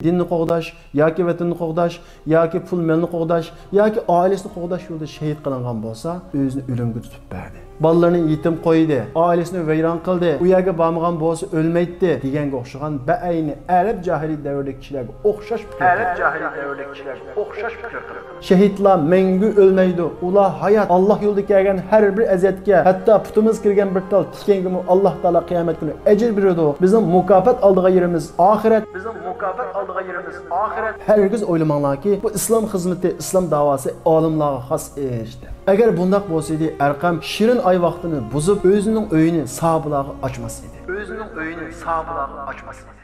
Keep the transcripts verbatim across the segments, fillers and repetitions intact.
دىننى قوغداش ياكى ۋەتىنىنى قوغداش ياكى پۇل-مېلىنى قوغداش ياكى ئائىلىسىنى قوغداش يولىدا شېھىت قىلىنغان بولسا، ئۆزىنى ئۆلۈمگە تۇتۇپ بەردى. بالىلىرىنى يېتىم قويدى، ئائىلىسىنى ۋەيران قىلدى، ئۇ يەرگە بارمىغان بولسا ئۆلمەيتتى دېگەنگە ئوخشىغان بەئەينى ئەرەب جاھىلىيە دەۋرىدىكى كىشىلەرگە ئوخشاش پىكىر قىلىدۇ. شېھىتلار مەڭگۈ ئۆلمەيدۇ، ئۇلار ھايات. ئاللاھ يولىدا كەلگەن ھەر بىر ئەزىيەتكە، ھەتتا پۇتىمىز كىرگەن بىر تال تىكەنگىمۇ ئاللاھ تائالا قىيامەت كۈنى ئەجىر بېرىدۇ. بىزنىڭ مۇكاپات ئالىدىغان يېرىمىز ئاخىرەت. بىزنىڭ مۇكاپات ئالىدىغان يېرىمىز ئاخىرەت. ھەرگىز ئويلىماڭلاركى، بۇ ئىسلام خىزمىتى، ئىسلام داۋاسى ئالىملارغا خاس ئىش دەپ. ئەگەر بۇنداق بولسىدى، ئەرقەم شېرىن ئاي ۋاقتىنى بۇزۇپ، ئۆزىنىڭ ئۆيىنى ساھابىلارغا ئاچماس ئىدى. ئۆزىنىڭ ئۆيىنى ساھابىلارغا ئاچماس ئىدى.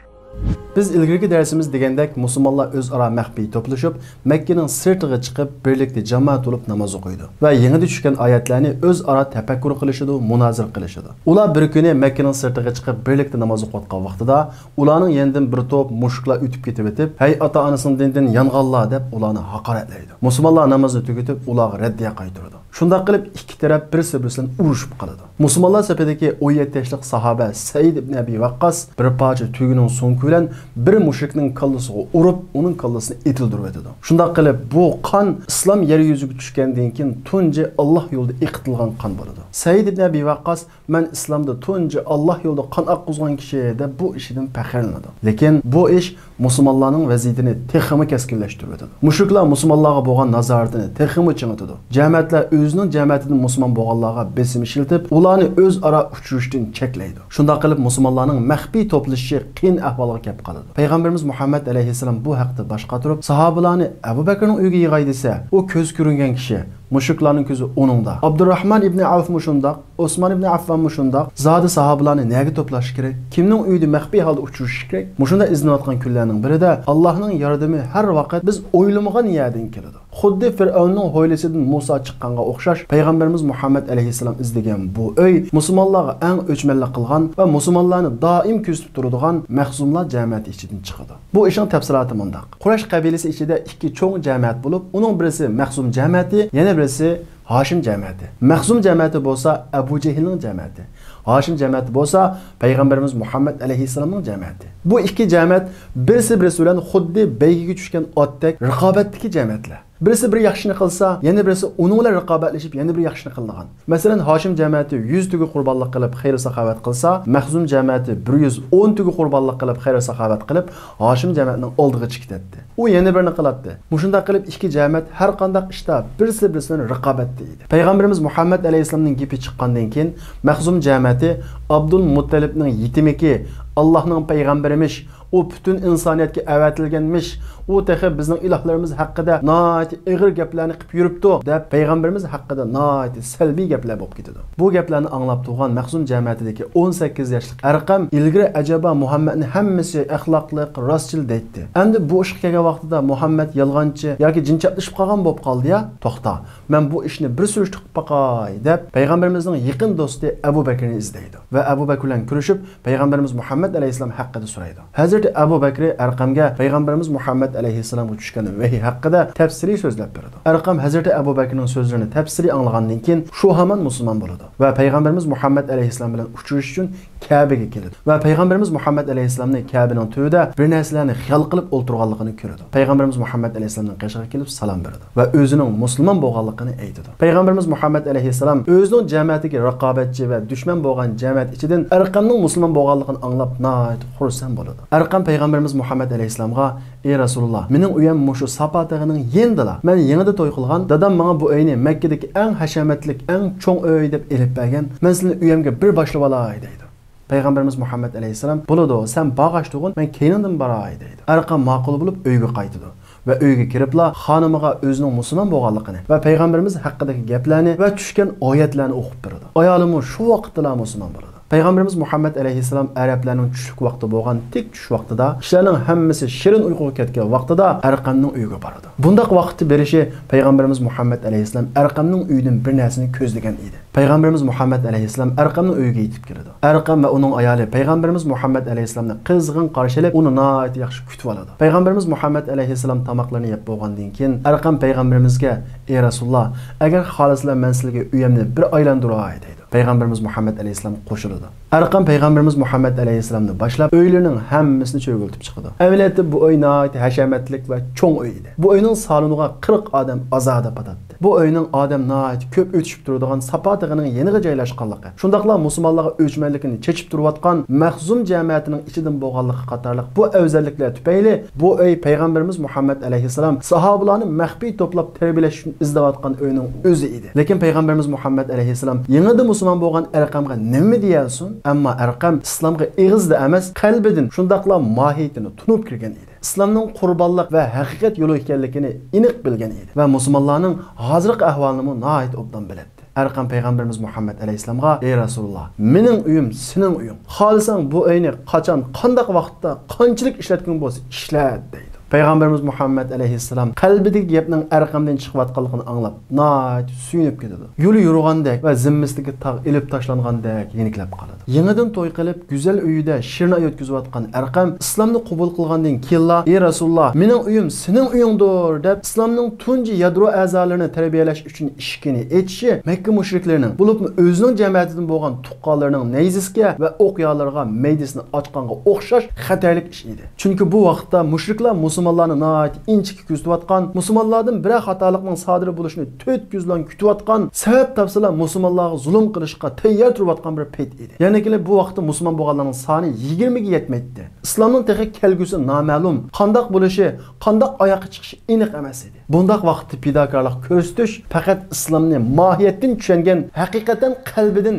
بىز ئىلگىرىكى دەرسىمىزدە دېگەندەك، مۇسۇلمانلار ئۆزئارا مەخپىي توپلىشىپ، مەككىنىڭ سىرتىغا چىقىپ، بىرلىكتە جامائەت بولۇپ ناماز ئوقۇيدۇ ۋە يېڭىدە چۈشكەن ئايەتلەرنى ئۆزئارا تەپەككۇر قىلىشىدۇ، مۇنازىرە قىلىشىدۇ. ئۇلار بىر كۈنى مەككىنىڭ سىرتىغا چىقىپ، بىرلىكتە ناماز ئوقۇۋاتقان ۋاقتىدا، ئۇلارنىڭ يېنىدىن بىر توپ مۇشرىكلار ئۆتۈپ كېتىۋېتىپ، «ھەي، ئاتا-ئانىسىنىڭ دىنىدىن يانغانلار!» دەپ، ئۇلارنى ھاقارەتلەيدۇ. مۇسۇلمانلار نامازنى تۈگىتىپ، ئۇلارغا رەددىيە قايتۇرىدۇ. شۇنداق قىلىپ، ئىككى تەرەپ بىرسى-بىرسى بىلەن ئۇرۇشۇپ قالىدۇ. مۇسۇلمانلار سېپىدىكى ئون يەتتە ياشلىق ساھابە سەئىد ئىبن ئەبى ۋەققاس بىر پارچە تۈگىنىڭ سوڭىكى بىلەن بىر مۇشرىكنىڭ كاللىسىغا ئۇرۇپ، ئۇنىڭ كاللىسىنى ئېتىلدۈرۈۋېتىدۇ. شۇنداق قىلىپ، بۇ قان ئىسلام يەر يۈزىگە چۈشكەندىن كېيىن تۇنجى ئاللاھ يولىدا ئېقىتىلغان قان بولىدۇ. سەئىد ئىبن ئەبى ۋەققاس، «مەن ئىسلامدا تۇنجى ئاللاھ يولىدا قان ئاققۇزغان كىشى» دەپ، بۇ ئىشىدىن پەخىرلىنىدۇ. لېكىن بۇ ئىش مۇسۇلمانلارنىڭ ۋەزىيىتىنى تېخىمۇ كەسكىنلەشتۈرۈۋېتىدۇ. مۇشرىكلار مۇسۇلمانلارغا بولغان نازارىتىنى تېخىمۇ چىڭىتىدۇ. جەمەتلەر ئۆزىنىڭ جەمەتىدىن مۇسۇلمان بولغانلارغا بېسىم ئىشلىتىپ، ئۇلارنى ئۆزئارا ئۇچرىشىشتىن چەكلەيدۇ. شۇنداق قىلىپ، مۇسۇلمانلارنىڭ مەخپىي توپلىشىشى قىيىن ئەھۋالغا كەپ قالىدۇ. پەيغەمبىرىمىز مۇھەممەد ئەلەيھىسسالام بۇ ھەقتە باش قاتۇرۇپ، ساھابىلارنى ئەبۇ بەكرىنىڭ ئۆيىگە يىغاي دېسە، ئۇ كۆز كۆرۈنگەن كىشى، مۇشرىكلارنىڭ كۆزى ئۇنىڭدا. ئابدۇرراھمان ئىبنى ئەۋفمۇ شۇنداق، ئوسمان ئىبنى ئەففانمۇ شۇنداق. زادى ساھابىلارنى نەگە توپلاش كېرەك؟ كىمنىڭ ئۆيىدە مەخپىي ھالدا ئۇچرىشىش كېرەك؟ مۇشۇنداق ئىزدىنىۋاتقان كۈنلەرنىڭ بىرىدە، ئاللاھنىڭ ياردىمى ھەر ۋاقىت بىز ئويلىمىغان يەردىن كېلىدۇ. خۇددى فىرئەۋننىڭ ھويلىسىدىن مۇسا چىققانغا ئوخشاش، پەيغەمبىرىمىز مۇھەممەد ئەلەيھىسسالام ئىزدىگەن بۇ ئۆي مۇسۇلمانلارغا ئەڭ ئۆچمەنلىك قىلغان ۋە مۇسۇلمانلارنى دائىم كۆزىتىپ تۇرىدىغان مەخزۇملار جەمەتى ئىچىدىن چىقىدۇ. بۇ ئىشنىڭ تەپسىلاتى مۇنداق. قۇرەيش قەبىلىسى ئىچىدە ئىككى چوڭ جەمەت بولۇپ، ئۇنىڭ بىرسى مەخزۇم جەمەتى، يەنە بىرسى ھاشىم جەمەتى. مەخزۇم جەمەتى بولسا ئەبۇ جېھىلنىڭ جەمەتى. ھاشىم جەمەتى بولسا پەيغەمبىرىمىز مۇھەممەد ئەلەيھىسسالامنىڭ جەمەتى. بۇ ئىككى جەمەت بىرسى-بىرسى بىلەن خۇددى بەيگىگە چۈشكەن ئاتتەك رىقابەتتىكى جەمەتلەر. بىرسى بىر ياخشىنى قىلسا، يەنە بىرسى ئۇنىڭ بىلەن رىقابەتلىشىپ، يەنە بىر ياخشىنى قىلىدىغان. مەسىلەن، ھاشىم جەمەتى يۈز تۆگە قۇربانلىق قىلىپ، خەير-ساخاۋەت قىلسا، مەخزۇم جەمەتى بىر يۈز ئون تۆگە قۇربانلىق قىلىپ، خەير-ساخاۋەت قىلىپ، ھاشىم جەمەتنىڭ ئالدىغا چىقىپ كېتەتتى. ئۇ يەنە بىرنى قىلاتتى. مۇشۇنداق قىلىپ، ئىككى جەمەت ھەر قانداق ئىشتا بىرسى-بىرسى بىلەن رىقابەتتە ئىدى. پەيغەمبىرىمىز مۇھەممەد ئەلەيھىسسالامنىڭ گېپى چىققاندىن كېيىن، مەخزۇم جەمەتى، «ئابدۇلمۇتتەلىپنىڭ يېتىمىكى، ئاللاھنىڭ پەيغەمبىرىمىش، ئۇ پۈتۈن ئىنسانىيەتكە ئەۋەتىلگەنمىش، ئۇ تېخى بىزنىڭ ئىلاھلىرىمىز ھەققىدە ناھايىتى ئېغىر گەپلەرنى قىلىپ يۈرۈپتۇ» دەپ، پەيغەمبىرىمىز ھەققىدە ناھايىتى سەلبىي گەپلەر بولۇپ كېتىدۇ. بۇ گەپلەرنى ئاڭلاپ تۇرغان مەخزۇم جەمەتىدىكى ئون سەككىز ياشلىق ئەرقەم ئىلگىرى ئەجەبا مۇھەممەدنى ھەممىسى ئەخلاقلىق، راستچىل دەيتتى. ئەمدى بۇ ئىشقا كەلگەن ۋاقتىدا مۇھەممەد يالغانچى ياكى جىن چاپلىشىپ قالغان بولۇپ قالدى يا؟ توختا، مەن بۇ ئىشنى بىر سۈرۈشتە قىلىپ باقاي دەپ، پەيغەمبىرىمىزنىڭ يېقىن دوستى ئەبۇ بەكرىنى ئىزدەيدۇ ۋە ئەبۇ بەكرى بىلەن كۆرۈشۈپ، پەيغەمبىرىمىز مۇھەممەد ئەلەيھىسسالام ھەققىدە سورايدۇ. ھەزرىتى ئەبۇ بەكرى ئەرقەمگە پەيغەمبىرىمىز مۇھەممەد ئەلەيھىسسالامغا چۈشكەن ۋەھىي ھەققىدە تەپسىلىي سۆزلەپ بېرىدۇ. ئەرقەم ھەزرىتى ئەبۇ بەكرىنىڭ سۆزلىرىنى تەپسىلىي ئاڭلىغاندىن كېيىن، شۇ ھامان مۇسۇلمان بولىدۇ ۋە پەيغەمبىرىمىز مۇھەممەد ئەلەيھىسسالام بىلەن ئۇچرىشىش ئۈچۈن كەبىگە كېلىدۇ ۋە پەيغەمبىرىمىز مۇھەممەد ئەلەيھىسسالامنى كەبىنىڭ تۈۋىدە بىر نەرسىلەرنى خىيال قىلىپ ئولتۇرغانلىقىنى كۆرىدۇ. پەيغەمبىرىمىز مۇھەممەد ئەلەيھىسسالامنىڭ قېشىغا كېلىپ سالام بېرىدۇ ۋە ئۆزىنىڭ مۇسۇلمان بولغانلىقىنى ئېيتىدۇ. پەيغەمبىرىمىز مۇھەممەد ئەلەيھىسسالام ئۆزىنىڭ جەمەتىگە رىقابەتچى ۋە دۈشمەن بولغان جەمەت ئىچىدىن ئەرقەمنىڭ مۇسۇلمان بولغانلىقىنى ئاڭلاپ ناھايىتى خۇرسەن بولىدۇ. ئەرقەم پەيغەمبىرىمىز مۇھەممەد ئەلەيھىسسالامغا، «ئەي رەسۇلۇللا، مېنىڭ ئۆيەم مۇشۇ ساپا تېغىنىڭ يېنىدىلا. مەن يېڭىدا توي قىلغان، دادام ماڭا بۇ ئۆينى مەككىدىكى ئەڭ ھەشەمەتلىك، ئەڭ چوڭ ئۆي دەپ ئېلىپ بەرگەن. مەن سىلىنى ئۆيەمگە بىر باشلىۋالاي» دەيدۇ. پەيغەمبىرىمىز مۇھەممەد ئەلەيھىسسالام، «بولىدۇ، سەن بارغاچتۇغۇن، مەن كەينىڭدىن باراي» دەيدۇ. ئەرقەم ماقۇل بولۇپ ئۆيگە قايتىدۇ ۋە ئۆيگە كىرىپلا خانىمىغا ئۆزىنىڭ مۇسۇلمان بولغانلىقىنى ۋە پەيغەمبىرىمىز ھەققىدىكى گەپلەرنى ۋە چۈشكەن ئايەتلەرنى ئوقۇپ بېرىدۇ. ئايالىمۇ شۇ ۋاقىتتىلا مۇسۇلمان بولىدۇ. پەيغەمبىرىمىز مۇھەممەد ئەلەيھىسسالام ئەرەبلەرنىڭ چۈشلۈك ۋاقتى بولغان تىك چۈش ۋاقتىدا كىشىلەرنىڭ ھەممىسى شېرىن ئۇيقۇغا كەتكەن ۋاقتىدا ئەرقەمنىڭ ئۆيىگە بارىدۇ. بۇنداق ۋاقىتتا بېرىشى پەيغەمبىرىمىز مۇھەممەد ئەلەيھىسسالام ئەرقەمنىڭ ئۆيىدىن بىر نەرسىنى كۆزلىگەن ئىدى. پەيغەمبىرىمىز مۇھەممەد ئەلەيھىسسالام ئەرقەمنىڭ ئۆيىگە يېتىپ كېلىدۇ. ئەرقەم ۋە ئۇنىڭ ئايالى پەيغەمبىرىمىز مۇھەممەد ئەلەيھىسسالامنى قىزغىن قارشى ئېلىپ، ئۇنى ناھايىتى ياخشى كۈتۈۋالىدۇ. پەيغەمبىرىمىز مۇھەممەد ئەلەيھىسسالام تاماقلىرىنى يەپ بولغاندىن كېيىن، ئەرقەم پەيغەمبىرىمىزگە، «ئەي رەسۇلۇللا، ئەگەر خالىسىلا، مەن سىلىگە ئۆيەمنى بىر ئايلاندۇراي» دەيدۇ. پەيغەمبىرىمىز مۇھەممەد ئەلەيھىسسالام قوشۇلىدۇ. ئەرقەم پەيغەمبىرىمىز مۇھەممەد ئەلەيھىسسالامنى باشلاپ، ئۆيلىرىنىڭ ھەممىسىنى چۆرگۈلىتىپ چىقىدۇ. ئەمەلىيەتتە بۇ ئۆي ناھايىتى ھەشەمەتلىك ۋە چوڭ ئۆي ئىدى. بۇ ئۆينىڭ سالونىغا قىرىق ئادەم ئازادە پاتاتتى. بۇ ئۆينىڭ ئادەم ناھايىتى كۆپ ئۆتۈشۈپ تۇرىدىغان ساپا تېغىنىڭ يېنىغا جايلاشقانلىقى، شۇنداقلا مۇسۇلمانلارغا ئۆچمەنلىكىنى چېچىپ تۇرۇۋاتقان مەخزۇم جەمەتىنىڭ ئىچىدىن بولغانلىقى قاتارلىق بۇ ئەۋزەللىكلەر تۈپەيلى بۇ ئۆي پەيغەمبىرىمىز مۇھەممەد ئەلەيھىسسالام ساھابىلارنى مەخپىي توپلاپ تەربىيەلەش ئۈچۈن ئىزدەۋاتقان ئۆينىڭ ئۆزى ئىدى. لېكىن پەيغەمبىرىمىز مۇھەممەد ئەلەيھىسسالام يېڭىدا مۇسۇلمان بولغان ئەرقەمگە نېمە دېيەلسۇن؟ ئەمما ئەرقەم ئىسلامغا ئېغىزدا ئەمەس، قەلبىدىن، شۇنداقلا ماھىيىتىنى تونۇپ كىرگەن ئىدى. ئىسلامنىڭ قۇربانلىق ۋە ھەقىقەت يولى ئىكەنلىكىنى ئېنىق بىلگەن ئىدى ۋە مۇسۇلمانلارنىڭ ھازىرقى ئەھۋالىنىمۇ ناھايىتى ئوبدان بىلەتتى. ئەرقەم پەيغەمبىرىمىز مۇھەممەد ئەلەيھىسسالامغا: «ئەي رەسۇلۇللا، مېنىڭ ئۆيۈم سېنىڭ ئۆيۈڭ. خالىساڭ بۇ ئۆينى قاچان، قانداق ۋاقىتتا، قانچىلىك ئىشلەتكۈڭ بولسا ئىشلەت» دەيدۇ. پەيغەمبىرىمىز مۇھەممەد ئەلەيھىسسالام قەلبىدىكى گەپنىڭ ئەرقەمدىن چىقىۋاتقانلىقىنى ئاڭلاپ، ناھايىتى سۆيۈنۈپ كېتىدۇ. يولى يورۇغاندەك ۋە زىممىسىدىكى تاغ ئېلىپ تاشلانغاندەك يېنىكلەپ قالىدۇ. يېڭىدىن توي قىلىپ، گۈزەل ئۆيىدە شېرىن ھايات ئۆتكۈزۈۋاتقان ئەرقەم ئىسلامنى قوبۇل قىلغاندىن كېيىنلا: «ئەي رەسۇلۇللا، مېنىڭ ئۆيۈم سېنىڭ ئۆيۈڭدۇر» دەپ، ئىسلامنىڭ تۇنجى يادرو ئەزالىرىنى تەربىيەلەش ئۈچۈن ئىشىكىنى ئېچىشى مەككە مۇشرىكلىرىنىڭ، بولۇپمۇ ئۆزىنىڭ جەمەتىدىن بولغان تۇغقانلىرىنىڭ نەيزىسىگە ۋە ئوق يالىرىغا مەيدىسىنى ئاچقانغا ئوخشاش خەتەرلىك ئىش ئىدى. چۈنكى بۇ ۋاقىتتا مۇشرىكلار مۇسۇلمانلارنى ناھايىتى ئىنچىكە كۆزىتىۋاتقان، مۇسۇلمانلاردىن بىرەر خاتالىقنىڭ سادىر بولۇشىنى تۆت كۆز بىلەن كۈتۈۋاتقان، سەۋەب تاپسىلا مۇسۇلمانلارغا زۇلۇم قىلىشقا تەييار تۇرۇۋاتقان بىر پەيت ئىدى. يەنە كېلىپ بۇ ۋاقىتتا مۇسۇلمان بولغانلارنىڭ سانى يىگىرمىگە يەتمەيتتى. ئىسلامنىڭ تېخى كەلگۈسى نامەلۇم، قانداق بولۇشى، قانداق ئاياغقا چىقىشى ئېنىق ئەمەس ئىدى. بۇنداق ۋاقىتتا پىداكارلىق كۆرسىتىش پەقەت ئىسلامنى ماھىيەتتىن چۈشەنگەن، ھەقىقەتەن قەلبىدىن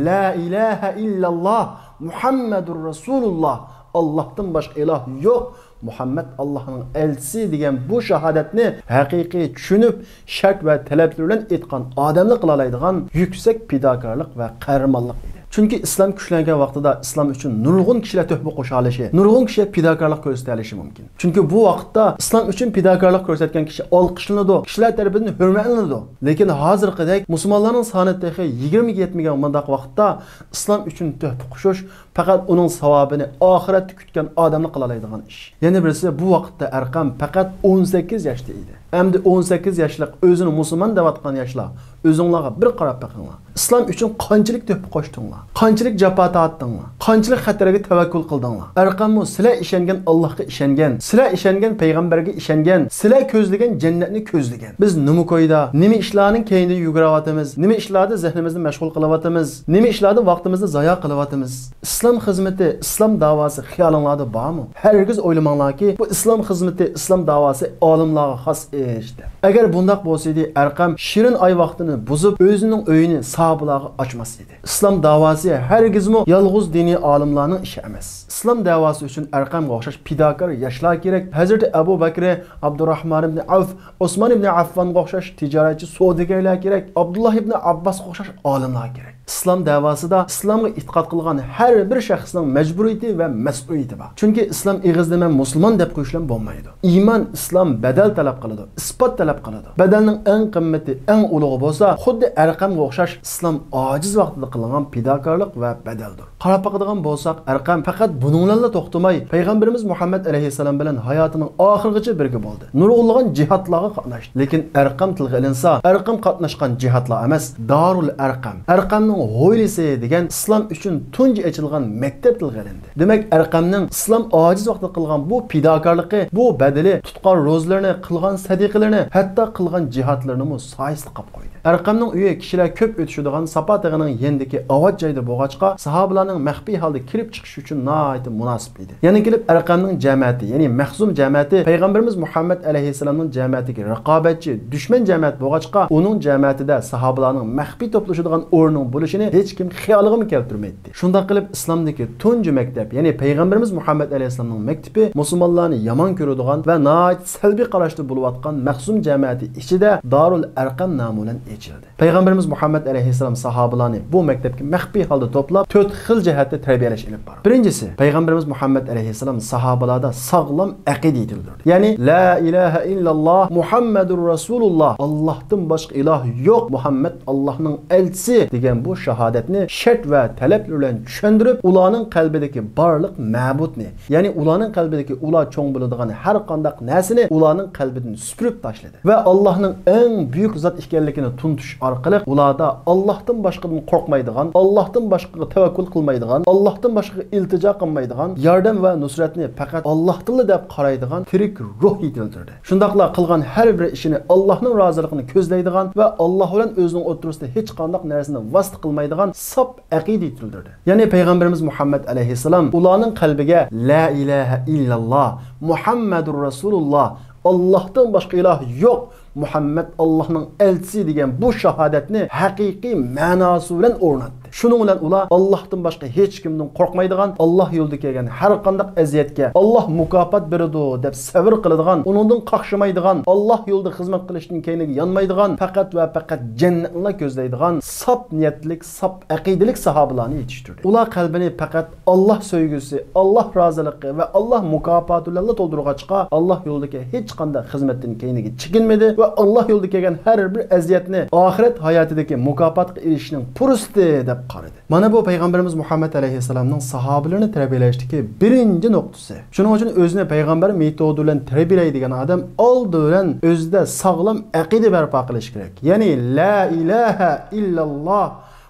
لا ئىلاھە ئىللاللا مۇھەممەدۇر رەسۇلۇللا، ئاللاھتىن باشقا ئىلاھ يوق، مۇھەممەد ئاللاھنىڭ ئەلچىسى دېگەن بۇ شاھادەتنى ھەقىقىي چۈشىنىپ، شەرت ۋە تەلەپلىرى بىلەن ئېيتقان ئادەملا قىلالايدىغان يۈكسەك پىداكارلىق ۋە قەھرىمانلىق ئىدى. چۈنكى ئىسلام كۈچلەنگەن ۋاقتىدا ئىسلام ئۈچۈن نۇرغۇن كىشىلەر تۆھپە قوشالىشى، نۇرغۇن كىشىلەر پىداكارلىق كۆرسىتەلىشى مۇمكىن. چۈنكى بۇ ۋاقىتتا ئىسلام ئۈچۈن پىداكارلىق كۆرسەتكەن كىشى ئالقىشلىنىدۇ، كىشىلەر تەرىپىدىن ھۆرمەتلىنىدۇ. لېكىن ھازىرقىدەك مۇسۇلمانلارنىڭ سانى تېخى يىگىرمىگە يەتمىگەن مۇنداق ۋاقىتتا ئىسلام ئۈچۈن تۆھپە قوشۇش، پەقەت ئۇنىڭ ساۋابىنى ئاخىرەتتە كۈتكەن ئادەملا قىلالايدىغان ئىش. يەنە بىرسى، بۇ ۋاقىتتا ئەرقەم پەقەت ئون سەككىز ياشتا ئىدى. ئەمدى ئون سەككىز ياشلىق ئۆزىنى مۇسۇلمان دەۋاتقان ياشلار، ئۆزۈڭلارغا بىر قاراپ بېقىڭلار. ئىسلام ئۈچۈن قانچىلىك تۆھپە قوشتۇڭلار؟ قانچىلىك جاپا تارتتىڭلار؟ قانچىلىك خەتەرگە تەۋەككۈل قىلدىڭلار؟ ئەرقەممۇ سىلەر ئىشەنگەن ئاللاھقا ئىشەنگەن، سىلەر ئىشەنگەن پەيغەمبەرگە ئىشەنگەن، سىلەر كۆزلىگەن جەننەتنى كۆزلىگەن. بىز نېمە كويدا، نېمە ئىشلارنىڭ كەينىدە يۈگۈرۈۋاتىمىز؟ نېمە ئىشلاردا زېھنىمىزنى مەشغۇل قىلىۋاتىمىز؟ نېمە ئىشلاردا ۋاقتىمىزنى زايا قىلىۋاتىمىز؟ ئىسلام خىزمىتى، ئىسلام داۋاسى خىيالىڭلاردا بارمۇ؟ ھەرگىز ئويلىماڭلاركى، بۇ ئىسلام خىزمىتى، ئىسلام داۋاسى ئالىملارغا خاس ئىش دەپ. ئەگەر بۇنداق بولسىدى، ئەرقەم شېرىن ئاي ۋاقتىنى بۇزۇپ، ئۆزىنىڭ ئۆيىنى ساھابىلارغا ئاچماس ئىدى. ئىسلام داۋاسى ھەرگىزمۇ يالغۇز دىنىي ئالىملارنىڭ ئىشى ئەمەس. ئىسلام داۋاسى ئۈچۈن ئەرقەمگە ئوخشاش پىداكار ياشلار كېرەك. ھەزرىتى ئەبۇ بەكرى، ئابدۇراھمان ئىبنى ئەۋف، ئوسمان ئىبنى ئەففانغا ئوخشاش تىجارەتچى، سودىگەرلەر كېرەك. ئابدۇللا ئىبنى ئابباسقا ئوخشاش ئالىملار كېرەك. ئىسلام دەۋاسىدا ئىسلامغا ئېتىقاد قىلغان ھەر بىر شەخسنىڭ مەجبۇرىيىتى ۋە مەسئۇلىيىتى بار. چۈنكى ئىسلام ئېغىزدا مەن مۇسۇلمان دەپ قويۇش بىلەن بولمايدۇ. ئىمان، ئىسلام بەدەل تەلەپ قىلىدۇ، ئىسپات تەلەپ قىلىدۇ. بەدەلنىڭ ئەڭ قىممىتى، ئەڭ ئۇلۇغى بولسا، خۇددى ئەرقەمگە ئوخشاش ئىسلام ئاجىز ۋاقتىدا قىلىنغان پىداكارلىق ۋە بەدەلدۇر. قاراپ باقىدىغان بولساق، ئەرقەم پەقەت بۇنىڭ بىلەنلا توختىماي، پەيغەمبىرىمىز مۇھەممەد ئەلەيھىسسالام بىلەن ھاياتىنىڭ ئاخىرىغىچە بىرگە بولدى. نۇرغۇنلىغان جىھادلارغا قاتناشتى. لېكىن ئەرقەم تىلغا ئېلىنسا، ئەرقەم قاتناشقان جىھادلار ئەمەس، دارۇل ئەرقەم، ئەرقەمنىڭ ھويلىسى دېگەن ئىسلام ئۈچۈن تۇنجى ئېچىلغان مەكتەپ تىلغا ئېلىندى. دېمەك، ئەرقەمنىڭ ئىسلام ئاجىز ۋاقتىدا قىلغان بۇ پىداكارلىقى، بۇ بەدىلى، تۇتقان روزىلىرىنى، قىلغان سەدىقىلىرىنى، ھەتتا قىلغان جىھادلىرىنىمۇ سايىسلىق قىلىپ قويدى. ئەرقەمنىڭ ئۆيى كىشىلەر كۆپ ئۆتۈشىدىغان ساپا تېغىنىڭ يېنىدىكى ئاۋات جايدا بولغاچقا، ساھابىلارنىڭ مەخپىي ھالدا كىرىپ چىقىشى ئۈچۈن ناھايىتى مۇناسىپ ئىدى. يەنە كېلىپ ئەرقەمنىڭ جەمەتى، يەنى مەخزۇم جەمەتى پەيغەمبىرىمىز مۇھەممەد ئەلەيھىسسالامنىڭ جەمەتىگە رىقابەتچى، دۈشمەن جەمەت بولغاچقا، ئۇنىڭ جەمەتىدە ساھابىلارنىڭ مەخپىي توپلىشىدىغان ئورنىنىڭ بولۇشىنى ھېچكىم خىيالىغىمۇ كەلتۈرمەيتتى. شۇنداق قىلىپ، ئىسلامدىكى تۇنجى مەكتەپ، يەنى پەيغەمبىرىمىز مۇھەممەد ئەلەيھىسسالامنىڭ مەكتىپى مۇسۇلمانلارنى يامان كۆرىدىغان ۋە ناھايىتى سەلبىي قاراشتا بولۇۋاتقان مەخزۇم جەمەتى ئىچىدە دارۇل ئەرقەم نامى بىلەن ئېچىلدى. پەيغەمبىرىمىز مۇھەممەد ئەلەيھىسسالام ساھابىلارنى بۇ مەكتەپكە مەخپىي ھالدا توپلاپ، تۆت خىل جەھەتتە تەربىيەلەش ئېلىپ باردى. بىرىنچىسى، پەيغەمبىرىمىز مۇھەممەد ئەلەيھىسسالام ساھابىلاردا ساغلام ئەقىدە يېتىلدۈردى. يەنى، لا ئىلاھە ئىللاللا مۇھەممەدۇر رەسۇلۇللا، ئاللاھتىن باشقا ئىلاھ يوق، مۇھەممەد ئاللاھنىڭ ئەلچىسى دېگەن بۇ شاھادەتنى شەرت ۋە تەلەپلىرى بىلەن چۈشەندۈرۈپ، ئۇلارنىڭ قەلبىدىكى بارلىق مەبۇدنى، يەنى ئۇلارنىڭ قەلبىدىكى ئۇلار چوڭ بىلىدىغان ھەر قانداق نەرسىنى ئۇلارنىڭ قەلبىدىن سۈپۈرۈپ تاشلىدى ۋە ئاللاھنىڭ ئەڭ بۈيۈك زات ئىكەنلىكىنى تونۇتۇش ئارقىلىق ئۇلاردا ئاللاھتىن باشقىدىن قورقمايدىغان، ئاللاھتىن باشقىغا تەۋەككۈل قىلمايدىغان، ئاللاھتىن باشقىغا ئىلتىجا قىلمايدىغان، ياردەم ۋە نۇسرەتنى پەقەت ئاللاھتىنلا دەپ قارايدىغان تىرىك روھ يېتىلدۈردى. شۇنداقلا قىلغان ھەر بىر ئىشىنى ئاللاھنىڭ رازىلىقىنى كۆزلەيدىغان ۋە ئاللاھ بىلەن ئۆزىنىڭ ئوتتۇرىسىدا ھېچقانداق نەرسىنى ۋاسىتە قىلمايدىغان ساپ ئەقىدە يېتىلدۈردى. يەنى پەيغەمبىرىمىز مۇھەممەد ئەلەيھىسسالام ئۇلارنىڭ قەلبىگە لا ئىلاھە ئىللاللا، مۇھەممەدۇر رەسۇلۇللا، ئاللاھتىن باشقا ئىلاھ يوق، مۇھەممەد ئاللاھنىڭ ئەلچىسى دېگەن بۇ شاھادەتنى ھەقىقىي مەناسى بىلەن ئورناتتى. شۇنىڭ بىلەن ئۇلار ئاللاھتىن باشقا ھېچكىمدىن قورقمايدىغان، ئاللاھ يولىدا كەلگەن ھەر قانداق ئەزىيەتكە ئاللاھ مۇكاپات بېرىدۇ دەپ سەۋر قىلىدىغان، ئۇنىڭدىن قاقشىمايدىغان، ئاللاھ يولىدا خىزمەت قىلىشتىن كەينىگە يانمايدىغان، پەقەت ۋە پەقەت جەننەتنىلا كۆزلەيدىغان ساپ نىيەتلىك، ساپ ئەقىدىلىك ساھابىلارنى يېتىشتۈردى. ئۇلار قەلبىنى پەقەت ئاللاھ سۆيگۈسى، ئاللاھ رازىلىقى ۋە ئاللاھ مۇكاپاتى بىلەنلا تولدۇرغاچقا، ئاللاھ يولىدىكى ھېچقانداق خىزمەتتىن كەينىگە چېكىنمىدى ۋە ئاللاھ يولىدا كەلگەن ھەر بىر ئەزىيەتنى ئاخىرەت ھاياتىدىكى مۇكاپاتقا ئېرىشىشنىڭ پۇرسىتى دەپ قارىدى. مانا بۇ پەيغەمبىرىمىز مۇھەممەد ئەلەيھىسسالامنىڭ ساھابىلىرىنى تەربىيەلەشتىكى بىرىنچى نۇقتىسى. شۇنىڭ ئۈچۈن ئۆزىنى پەيغەمبەر مېتودى بىلەن تەربىيەلەيدىغان ئادەم ئالدى بىلەن ئۆزىدە ساغلام ئەقىدە بەرپا قىلىشى كېرەك. يەنى لا ئىلاھە ئىللاللا،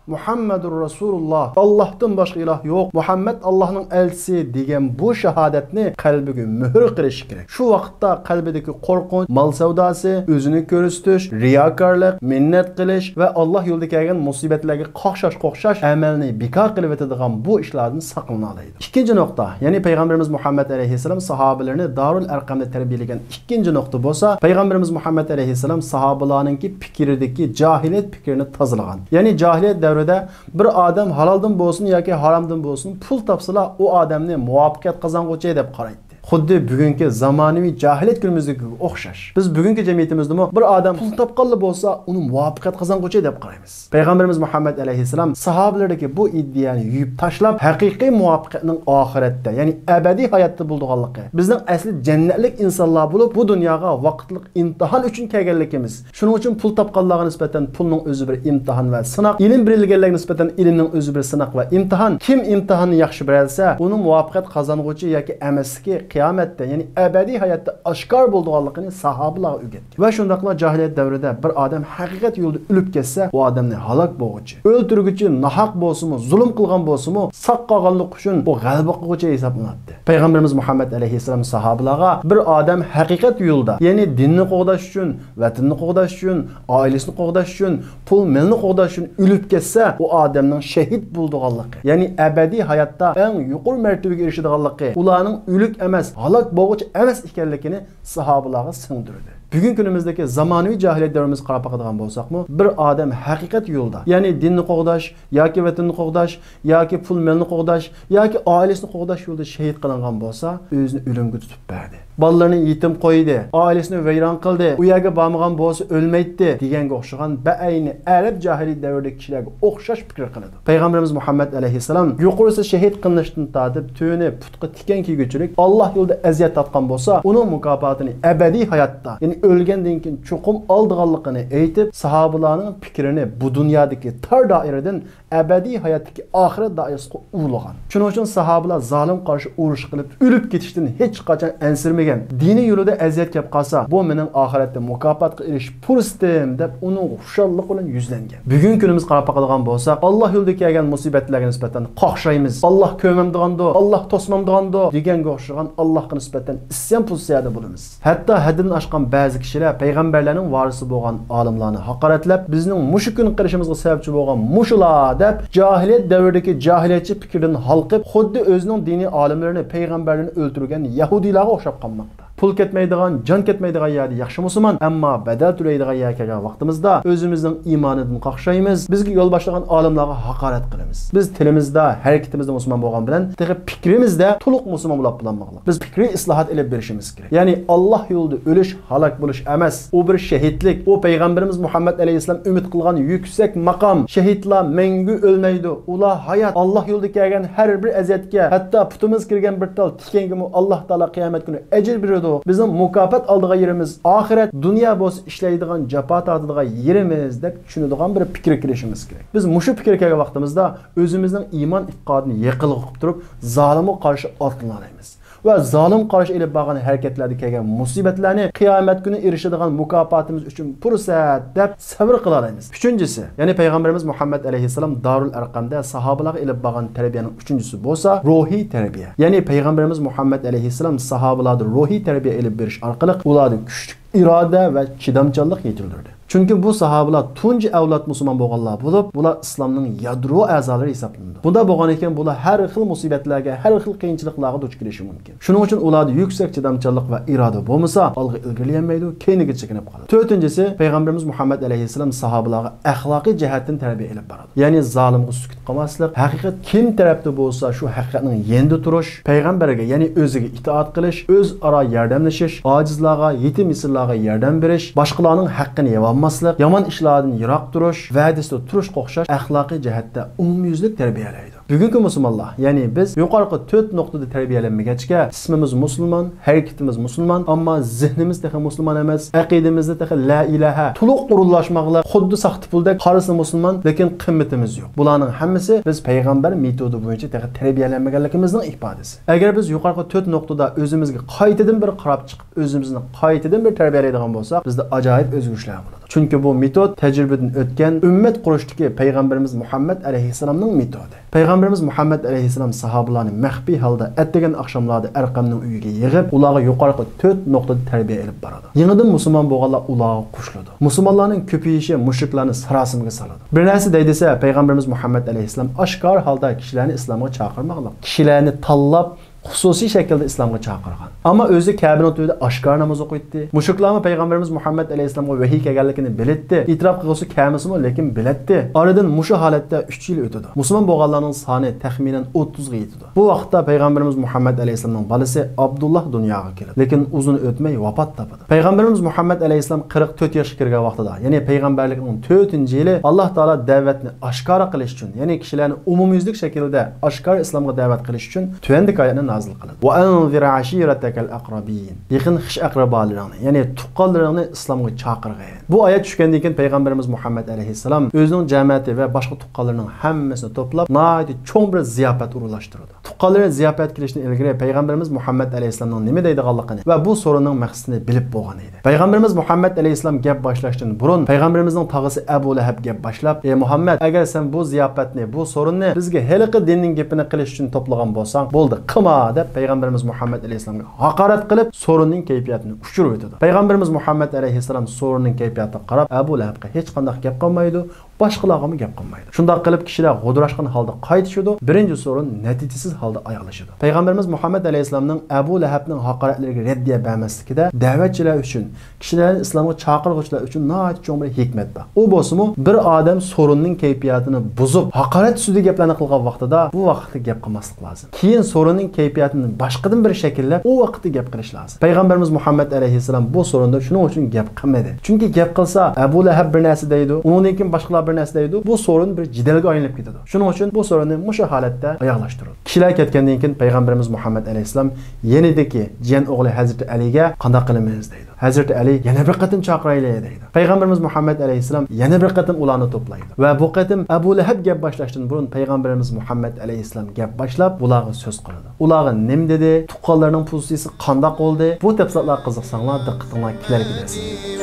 مۇھەممەدۇر رەسۇلۇللا، ئاللاھتىن باشقا ئىلاھ يوق، مۇھەممەد ئاللاھنىڭ ئەلچىسى دېگەن بۇ شاھادەتنى قەلبىگە مۆھۈر قىلىشى كېرەك. شۇ ۋاقىتتا قەلبىدىكى قورقۇنچ، مال سەۋداسى، ئۆزىنى كۆرسىتىش، رىياكارلىق، مىننەت قىلىش ۋە ئاللاھ يولىدا كەلگەن مۇسىبەتلەرگە قاقشاش قوقشاش ئەمەلنى بىكار قىلىۋېتىدىغان بۇ ئىشلاردىن ساقلىنالايدۇ. ئىككىنچى نۇقتا، يەنى پەيغەمبىرىمىز مۇھەممەد ئەلەيھىسسالام ساھابىلىرىنى دارۇل ئەرقەمدە تەربىيەلىگەن ئىككىنچى نۇقتا بولسا، پەيغەمبىرىمىز مۇھەممەد ئەلەيھىسسالام ساھابىلارنىڭكى پىكرىدىكى جاھىلىيەت پىكرىنى تازىلىغان. يەنى جاھىلىيەت دەۋرىدە بىر ئادەم ھالالدىن بولسۇن ياكى ھارامدىن بولسۇن، پۇل تاپسىلا، ئۇ ئادەمنى مۇۋەپپەقىيەت قازانغۇچى دەپ قارايتتى. خۇددى بۈگۈنكى زامانىۋى جاھىلىيەت كۈنىمىزدىكىگە ئوخشاش. بىز بۈگۈنكى جەمئىيىتىمىزدىمۇ بىر ئادەم پۇل تاپقانلا بولسا، ئۇنى مۇۋەپپەقىيەت قازانغۇچى دەپ قارايمىز. پەيغەمبىرىمىز مۇھەممەد ئەلەيھىسسالام ساھابىلىرىدىكى بۇ ئىدىيەنى يۇيۇپ تاشلاپ، ھەقىقىي مۇۋەپپەقىيەتنىڭ ئاخىرەتتە، يەنى ئەبەدىي ھاياتتا بولىدىغانلىقى، بىزنىڭ ئەسلى جەننەتلىك ئىنسانلار بولۇپ، بۇ دۇنياغا ۋاقىتلىق ئىمتىھان ئۈچۈن كەلگەنلىكىمىز، شۇنىڭ ئۈچۈن پۇل تاپقانلارغا نىسبەتەن پۇلنىڭ ئۆزى بىر ئىمتىھان ۋە سىناق، ئىلىم بېرىلگەنلەرگە نىسبەتەن ئىلىمنىڭ ئۆزى بىر سىناق ۋە ئىمتىھان. كىم ئىمتىھاننى ياخشى بېرەلسە، ئۇنىڭ مۇۋەپپەقىيەت قازانغۇچى ياكى ئەمەسلىكى قىيامەتتە، يەنى ئەبەدىي ھاياتتا ئاشكارا بولىدىغانلىقىنى ساھابىلارغا ئۆگەتكەن. ۋە شۇنداقلا جاھىلىيەت دەۋرىدە بىر ئادەم ھەقىقەت يولىدا ئۆلۈپ كەتسە، ئۇ ئادەمنى ھالاك بولغۇچى، ئۆلتۈرگۈچى، ناھەق بولسىمۇ، زۇلۇم قىلغان بولسىمۇ، ساق قالغانلىقى ئۈچۈن ئۇ غەلىبە قىلغۇچى ھېسابلىناتتى. پەيغەمبىرىمىز مۇھەممەد ئەلەيھىسسالام ساھابىلارغا، بىر ئادەم ھەقىقەت يولىدا، يەنى دىننى قوغداش ئۈچۈن، ۋەتىنىنى قوغداش ئۈچۈن، ئائىلىسىنى قوغداش ئۈچۈن، پۇل مېلىنى قوغداش ئۈچۈن ئۆلۈپ كەتسە، ئۇ ئادەمنىڭ شېھىت بولىدىغانلىقى، يەنى ئەبەدىي ھاياتتا ئەڭ يۇقىرى مەرتىۋىگە ئېرىشىدىغانلىقى، ئۇلارنىڭ ئۆلۈك ئەمەس، ھالاك بولغۇچى ئەمەس ئىكەنلىكىنى ساھابىلارغا سىڭدۈردى. بۈگۈنكى كۈنىمىزدىكى زامانىۋى جاھىلىيەت دەۋرىمىزگە قاراپ باقىدىغان بولساقمۇ، بىر ئادەم ھەقىقەت يولىدا، يەنى دىننى قوغداش ياكى ۋەتىننى قوغداش ياكى پۇل مېلىنى قوغداش ياكى ئائىلىسىنى قوغداش يولىدا شېھىت قىلىنغان بولسا، ئۆزىنى ئۆلۈمگە تۇتۇپ بەردى. بالىلىرىنى يېتىم قويدى، ئائىلىسىنى ۋەيران قىلدى، ئۇ يەرگە بارمىغان بولسا ئۆلمەيتتى دېگەنگە ئوخشىغان بەئەينى ئەرەب جاھىلىيەت دەۋرىدىكى كىشىلەرگە ئوخشاش پىكىر قىلىدۇ. پەيغەمبىرىمىز مۇھەممەد ئەلەيھىسسالام يۇقىرىسى شېھىت قىلىنىشتىن تارتىپ تۆۋىنى پۇتقا تىكەن كىيگۈچىلىك ئاللاھ يولىدا ئەزىيەت تارتقان بولسا، ئۇنىڭ مۇكاپاتىنى ئەبەدىي ھاياتتا، يەنى ئۆلگەندىن كېيىن چوقۇم ئالىدىغانلىقىنى ئېيتىپ، ساھابىلارنىڭ پىكرىنى بۇ دۇنيادىكى تار دائىرىدىن ئەبەدىي ھاياتتىكى ئاخىرەت دائىرىسىغا ئۇلىغان. شۇنىڭ ئۈچۈن ساھابىلار زالىم قارشى ئۇرۇش قىلىپ ئۆلۈپ كېتىشتىن ھېچقاچان ئەنسىرىمىگەن. دىنىي يولىدا ئەزىيەت كەپ قالسا، بۇ مېنىڭ ئاخىرەتتە مۇكاپاتقا ئېرىشىش پۇرسىتىم دەپ ئۇنىڭغا خۇشاللىق بىلەن يۈزلەنگەن. بۈگۈنكى كۈنىمىزگە قاراپ باقىدىغان بولساق، ئاللاھ يولىدا كەلگەن مۇسىبەتلەرگە نىسبەتەن قاقشايمىز. ئاللاھ كۆرمەمدىغاندۇ، ئاللاھ توسمامدىغاندۇ دېگەنگە ئوخشىغان ئاللاھقا نىسبەتەن ئىسيان پوزىتسىيەدە بولىمىز. ھەتتا ھەددىدىن ئاشقان بەزى كىشىلەر پەيغەمبەرلەرنىڭ ۋارىسى بولغان ئالىملارنى ھاقارەتلەپ، بىزنىڭ مۇشۇ كۈنگە قېرىشىمىزغا سەۋەبچى بولغان مۇشۇلار دەپ، جاھىلىيەت دەۋرىدىكى جاھىلىيەتچى پىكىردىن ھالقىپ، خۇددى ئۆزىنىڭ دىنىي ئالىملىرىنى پەيغەمبەرلىرىنى ئۆلتۈرگەن يەھۇدىيلارغا ئوخشاپ قالماقتا. پۇل كەتمەيدىغان، جان كەتمەيدىغان يەردە ياخشى مۇسۇلمان، ئەمما بەدەل تۆلەيدىغان يەرگە كەلگەن ۋاقتىمىزدا ئۆزىمىزنىڭ ئىمانىدىن قاقشايمىز، بىزگە يول باشلىغان ئالىملارغا ھاقارەت قىلىمىز. بىز تىلىمىزدا، ھەرىكىتىمىزدە مۇسۇلمان بولغان بىلەن تېخى پىكرىمىزدە تولۇق مۇسۇلمان بولۇپ بولالمىغانلىق. بىز پىكرىي ئىسلاھات ئېلىپ بېرىشىمىز كېرەك. يەنى ئاللاھ يولىدا ئۆلۈش ھالاك بولۇش ئەمەس، ئۇ بىر شېھىتلىك. ئۇ پەيغەمبىرىمىز مۇھەممەد ئەلەيھىسسالام ئۈمىد قىلغان يۈكسەك ماقام. شېھىتلار مەڭگۈ ئۆلمەيدۇ. ئۇلار ھايات. ئاللاھ يولىدا كەلگەن ھەر بىر ئەزىيەتكە، ھەتتا پۇتىمىز كىرگەن بىر تال تىكەنگىمۇ ئاللاھ تائالا قىيامەت كۈنى ئەجىر بېرىدۇ. بىزنىڭ مۇكاپات ئالىدىغان يېرىمىز ئاخىرەت، دۇنيا بولسا ئىشلەيدىغان، جاپا تارتىدىغان يېرىمىز دەپ چۈشىنىدىغان بىر پىكىرگە كېلىشىمىز كېرەك. بىز مۇشۇ پىكىرگە كەلگەن ۋاقتىمىزدا ئۆزىمىزنىڭ ئىمان ئېتىقادىنى يېقىنلىق قىلىپ تۇرۇپ، زالىمغا قارشى ئاتلىنالايمىز. ۋە زالىم قارشى ئېلىپ بارغان ھەرىكەتلەردە كەلگەن مۇسىبەتلەرنى قىيامەت كۈنى ئېرىشىدىغان مۇكاپاتىمىز ئۈچۈن پۇرسەت دەپ سەۋر قىلالايمىز. ئۈچىنچىسى، يەنى پەيغەمبىرىمىز مۇھەممەد ئەلەيھىسسالام دارۇل ئەرقەمدە ساھابىلارغا ئېلىپ بارغان تەربىيەنىڭ ئۈچىنچىسى بولسا روھىي تەربىيە. يەنى پەيغەمبىرىمىز مۇھەممەد ئەلەيھىسسالام ساھابىلاردا روھىي تەربىيە ئېلىپ بېرىش ئارقىلىق ئۇلاردا كۈچلۈك ئىرادە ۋە چىدامچانلىق يېتىلدۈردى. چۈنكى بۇ ساھابىلار تۇنجى ئەۋلاد مۇسۇلمان بولغانلار بولۇپ، بۇلار ئىسلامنىڭ يادرو ئەزالىرى ھېسابلىنىدۇ. بۇنداق بولغاندىكىن بۇلار ھەر خىل مۇسىبەتلەرگە، ھەر خىل قىيىنچىلىقلارغا دۇچ كېلىشى مۇمكىن. شۇنىڭ ئۈچۈن ئۇلاردا يۈكسەك چىدامچانلىق ۋە ئىرادە بولمىسا، ئالغا ئىلگىرىلىيەلمەيدۇ، كەينىگە چېكىنىپ قالىدۇ. تۆتىنچىسى، پەيغەمبىرىمىز مۇھەممەد ئەلەيھىسسالام ساھابىلارغا ئەخلاقىي جەھەتتىن تەربىيە ئېلىپ بارىدۇ. يەنى زالىمغا سۈكۈت قىلماسلىق، ھەقىقەت كىم تەرەپتە بولسا، شۇ ھەقىقەتنىڭ يېنىدا تۇرۇش، پەيغەمبەرگە، يەنى ئۆزىگە ئىتائەت قىلىش، ئۆزئارا ياردەملىشىش، ئاجىزلارغا، يېتىم يېسىرلارغا ياردەم بېرىش، باشقىلارنىڭ ھەققىنى يەۋالماسلىق، يامان ئىشلاردىن يىراق تۇرۇش، ۋەدىسىدە تۇرۇشقا ئوخشاش ئەخلاقىي جەھەتتە ئومۇميۈزلۈك تەربىيەلەيدۇ. بۈگۈنكى مۇسۇلمانلار، يەنى بىز يۇقىرىقى تۆت نۇقتىدا تەربىيەلەنمىگەچكە، ئىسمىمىز مۇسۇلمان، ھەرىكىتىمىز مۇسۇلمان، ئەمما زېھنىمىز تېخى مۇسۇلمان ئەمەس، ئەقىدىمىزدە تېخى لا ئىلاھە، تولۇق ئورۇنلاشمىغانلىق، خۇددى ساختا پۇلدەك، قارىسا مۇسۇلمان، لېكىن قىممىتىمىز يوق. بۇلارنىڭ ھەممىسى بىز پەيغەمبەر مېتودى بويىچە تېخى تەربىيەلەنمىگەنلىكىمىزنىڭ ئىپادىسى. ئەگەر بىز يۇقىرىقى تۆت نۇقتىدا ئۆزىمىزگە قايتىدىن بىر قاراپ چىقىپ، ئۆزىمىزنى قايتىدىن بىر تەربىيەلەيدىغان بولساق، بىزدە ئاجايىپ ئۆزگىرىشلەر بولىدۇ. چۈنكى بۇ مېتود تەجرىبىدىن ئۆتكەن ئۈممەت قۇرۇشتىكى پەيغەمبىرىمىز مۇھەممەد ئەلەيھىسسالامنىڭ مېتودى. پەيغەمبىرىمىز مۇھەممەد ئەلەيھىسسالام ساھابىلارنى مەخپىي ھالدا ئەتىگەن ئاخشاملاردا ئەرقەمنىڭ ئۆيىگە يىغىپ، ئۇلارغا يۇقىرىقى تۆت نۇقتىدا تەربىيە ئېلىپ بارىدۇ. يېڭىدىن مۇسۇلمان بولغانلار ئۇلارغا قوشۇلىدۇ. مۇسۇلمانلارنىڭ كۆپىيىشى مۇشرىكلارنى ساراسىمىگە سالىدۇ. بىر نەرسە دەي دېسە، پەيغەمبىرىمىز مۇھەممەد ئەلەيھىسسالام ئاشكارا ھالدا كىشىلەرنى ئىسلامغا چاقىرمىغانلىق، كىشىلەرنى تاللاپ، خۇسۇسىي شەكىلدە ئىسلامغا چاقىرغان. ئەمما ئۆزى كەبىنىڭ تۈۋىدە ئاشكارا ناماز ئوقۇيتتى. مۇشرىكلارمۇ پەيغەمبىرىمىز مۇھەممەد ئەلەيھىسسالامغا ۋەھىي كەلگەنلىكىنى بىلەتتى. ئېتىراپ قىلغۇسى كەلمىسىمۇ، لېكىن بىلەتتى. ئارىدىن مۇشۇ ھالەتتە ئۈچ يىل ئۆتىدۇ. مۇسۇلمان بولغانلارنىڭ سانى تەخمىنەن ئوتتۇزغا يېتىدۇ. بۇ ۋاقىتتا پەيغەمبىرىمىز مۇھەممەد ئەلەيھىسسالامنىڭ بالىسى ئابدۇللاھ دۇنياغا كېلىدۇ. لېكىن ئۇزۇن ئۆتمەي ۋاپات تاپىدۇ. پەيغەمبىرىمىز مۇھەممەد ئەلەيھىسسالام قىرىق تۆت ياشقا كىرگەن ۋاقتىدا، يەنى پەيغەمبەرلىكنىڭ تۆتىنچى يىلى، ئاللاھ تائالا دەۋەتنى ئاشكارا قىلىش ئۈچۈن، يەنى كىشىلەرنى ئومۇميۈزلۈك شەكىلدە ئاشكارا ئىسلامغا دەۋەت قىلىش ئۈچۈن تۆۋەندىكى ئايەتنى نازىل قىلىدۇ: «وأنذر عشيرتك الأقربين». يېقىن خىش ئەقرىبالىرىڭنى، يەنى تۇغقانلىرىڭنى ئىسلامغا چاقىرغىن. بۇ ئايەت چۈشكەندىن كېيىن پەيغەمبىرىمىز مۇھەممەد ئەلەيھىسسالام ئۆزىنىڭ جەمەتى ۋە باشقا تۇغقانلىرىنىڭ ھەممىسىنى توپلاپ، ناھايىتى چوڭ بىر زىياپەت ئورۇنلاشتۇرىدۇ. تۇغقانلىرى زىياپەتكە كېلىشتىن ئىلگىرى پەيغەمبىرىمىز مۇھەممەد ئەلەيھىسسالامنىڭ نېمە دەيدىغانلىقىنى ۋە بۇ سورۇننىڭ مەقسىتىنى بىلىپ بولغان ئىدى. پەيغەمبىرىمىز مۇھەممەد ئەلەيھىسسالام گەپ باشلاشتىن بۇرۇن پەيغەمبىرىمىزنىڭ تاغىسى ئەبۇ لەھەب گەپ باشلاپ، «ئەي مۇھەممەد، ئەگەر سەن بۇ زىياپەتنى، بۇ سورۇننى بىزگە ھېلىقى دىننىڭ گېپىنى قىلىش ئۈچۈن توپلىغان بولساڭ، بولدى، قىلما» دەپ پەيغەمبىرىمىز مۇھەممەد ئەلەيھىسسالامغا ھاقارەت قىلىپ، سورۇننىڭ كەيپىياتىنى ئۇچۇرۇۋېتىدۇ. پەيغەمبىرىمىز مۇھەممەد ئەلەيھىسسالام سورۇننىڭ كەيپىياتىغا قاراپ ئەبۇ لەھەبقە ھېچقانداق گەپ قىلمايدۇ. باشقىلارغىمۇ گەپ قىلمايدۇ. شۇنداق قىلىپ كىشىلەر غودۇراشقان ھالدا قايتىشىدۇ. بىرىنچى سورۇن نەتىجىسىز ھالدا ئاياغلىشىدۇ. پەيغەمبىرىمىز مۇھەممەد ئەلەيھىسسالامنىڭ ئەبۇ لەھەبنىڭ ھاقارەتلىرىگە رەددىيە بەرمەسلىكىدە دەۋەتچىلەر ئۈچۈن، كىشىلەرنى ئىسلامغا چاقىرغۇچىلار ئۈچۈن ناھايىتى چوڭ بىر ھېكمەت بار. ئۇ بولسىمۇ، بىر ئادەم سورۇننىڭ كەيپىياتىنى بۇزۇپ، ھاقارەت ئۈستىدە گەپلەرنى قىلغان ۋاقتىدا بۇ ۋاقىتتا گەپ قىلماسلىق لازىم. كېيىن سورۇننىڭ كەيپىياتىنى باشقىدىن بىر شەكىللەپ، ئۇ ۋاقىتتا گەپ قىلىش لازىم. پەيغەمبىرىمىز مۇھەممەد ئەلەيھىسسالام بۇ سورۇندا شۇنىڭ ئۈچۈن گەپ قىلمىدى. چۈنكى گەپ قىلسا، ئەبۇ لەھەب بىر نەرسە دەيدۇ، ئۇنىڭدىن كېيىن باشقىلار بىر نەرسە دەيدۇ، بۇ سورۇن بىر جېدەلگە ئايلىنىپ كېتىدۇ. شۇنىڭ ئۈچۈن بۇ سورۇننى مۇشۇ ھالەتتە ئاياغلاشتۇرىدۇ. كىشىلەر كەتكەندىن كېيىن پەيغەمبىرىمىز مۇھەممەد ئەلەيھىسسالام يېنىدىكى جىيەن ئوغلى ھەزرىتى ئەلىگە، «قانداق قىلىمىز؟» دەيدۇ. ھەزرىتى ئەلى، «يەنە بىر قېتىم چاقىرايلى» دەيدۇ. پەيغەمبىرىمىز مۇھەممەد ئەلەيھىسسالام يەنە بىر قېتىم ئۇلارنى توپلايدۇ. ۋە بۇ قېتىم ئەبۇ لەھەب گەپ باشلاشتىن بۇرۇن پەيغەمبىرىمىز مۇھەممەد ئەلەيھىسسالام گەپ باشلاپ، ئۇلارغا سۆز قىلىدۇ. ئۇلارغا نېمە دېدى؟ تۇغقانلىرىنىڭ پوزىتسىيىسى قانداق بولدى؟ بۇ تەپسىلاتلارغا قىزىقساڭلار، دىققىتىڭلار كېلەركى دەرسلەردە.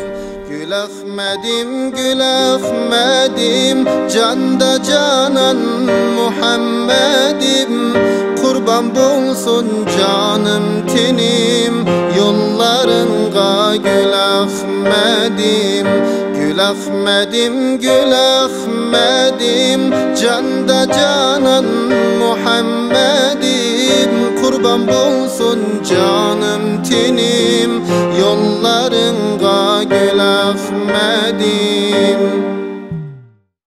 گۈل ئەخمەدىم، گۈل ئەخمەدىم، جاندا جانان مۇھەممەدىم، قۇربان بولسۇن جانىم تېنىم يوللارىڭغا گۈل ئەخمەدىم، گۈل ئەخمەدىم، گۈل ئەخمەدىم، جاندا جانان مۇھەممەدىم، قۇربان بولسۇن جانىم تېنىم يوللارىڭغا گۈل ئەخمەدىم.